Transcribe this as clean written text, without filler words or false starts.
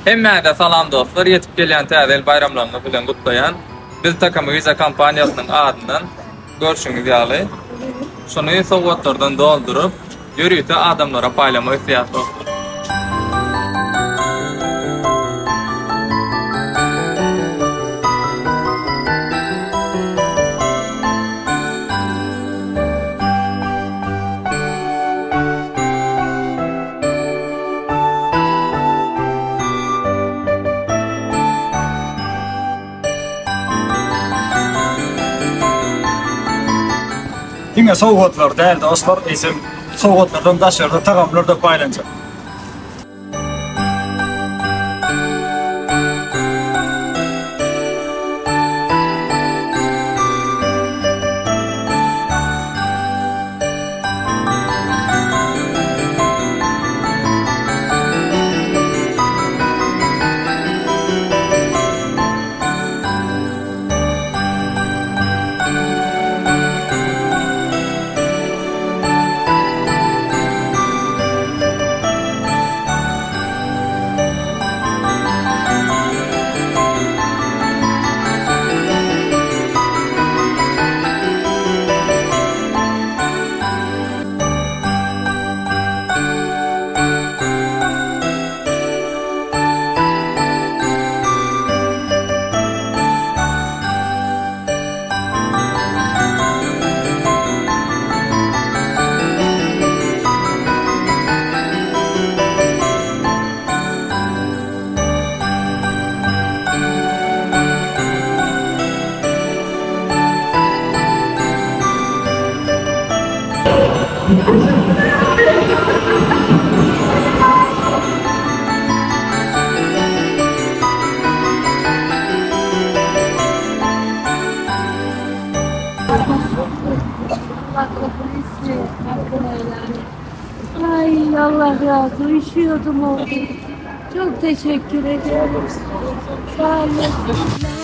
Hemmäňize salam dostlar, ýetip gelýän täze ýyl baýramlaryňyz bilen gutlaýan. Biz Takamy Visa kompaniýasynyň adyndan görşüňiz ýaly şuny sowgatlardan dolduryp, ýörite adamlara paýlamak isleýäris dostlar. Diňe sowgatlar däl dostlar, eýsem sowgatlardan daşarda tagamlar-da paýlanjak. Allah kabul etsin. Hakkını helal et. Ay Allah razı olsun. Üşüyordum oldu. Çok teşekkür ederim. Sağ olun.